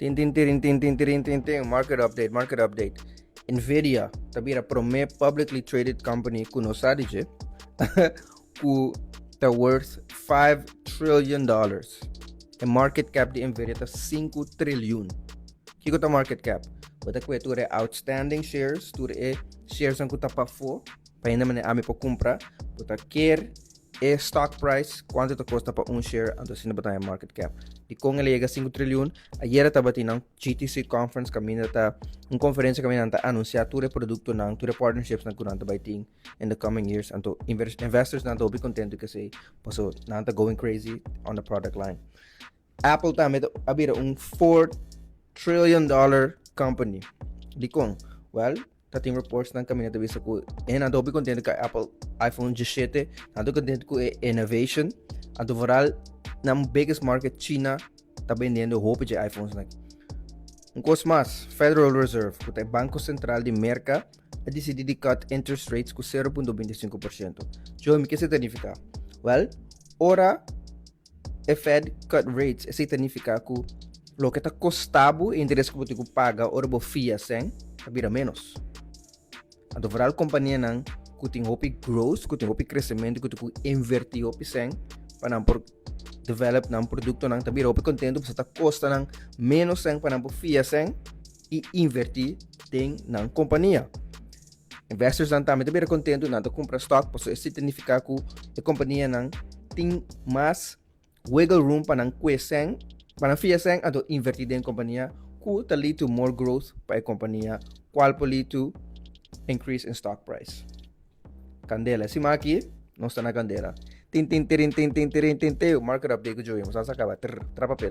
Tin tin tirin tin tin tirin tin tin. Market update, market update. Nvidia ta bira promé publicly traded company ku no sa di dje ku ta worth $5 trillion. E market cap di Nvidia ta 5 trillion. Kiko ta market cap? Bo ta kue tur e outstanding shares, tur e shares ku ta pafó, pa hende manera ami por kumpra, bo ta keer e stock price, kuantu ta kosta pa un share, anto asina bo ta market cap. I kon el a yega 5 trillion? Ayera tabatin nan GTC conference, kaminda ta un konferensia kaminda ta anunsiá tur e produktonan, tur e partnerships nan ku nan ta bai tin in the coming years. Anto investors nan ta hopi kontentu ku esei, paso nan ta going crazy on the product line. Apple tambe a bira un $4 trillion company. Dikon? Well, ta tin reports nan kaminda ta bisa ku e nan ta hopi kontentu ku Apple iPhone 17, nan ta kontentu ku e innovation. Anto vooral nan biggest market, China, ta bendiendo hopi di iPhones nan. Un kos mas, Federal Reserve, ku ta e Banko Sentral di Merka, a disidí di cut interest rates ku 0.25%. Joe, kiko esei ta nifiká? Well, ora e Fed cut rates, esei ta nifiká ku loke ta kosta bo, interes ku bo tin ku paga ora bo fia sèn, ta bira menos. Anto vooral kompanianan ku tin hopi growth, ku tin hopi kresementu, ku tin ku invertí hopi sèn pa nan por develop nan produktonan, ta bira hopi kontentu, pasobra ta kosta nan menos sèn pa nan por fia sèn i invertí den nan kompania. Investors nan tambe ta bira kontentu, nan ta kumpra stock, pasobra esei ta nifiká ku e kompanianan tin mas wiggle room pa nan kue sèn, pa nan fia sèn, anto invertí den kompania, ku ta lead to more growth pa e kompania, kual por lead to increase in stock price. Kandela. Siman aki, nos ta na kandela. Tin tin tirin tin tin tirin tin tin. Market update ku Joey. Nos a kaba. Trrr, tra papel.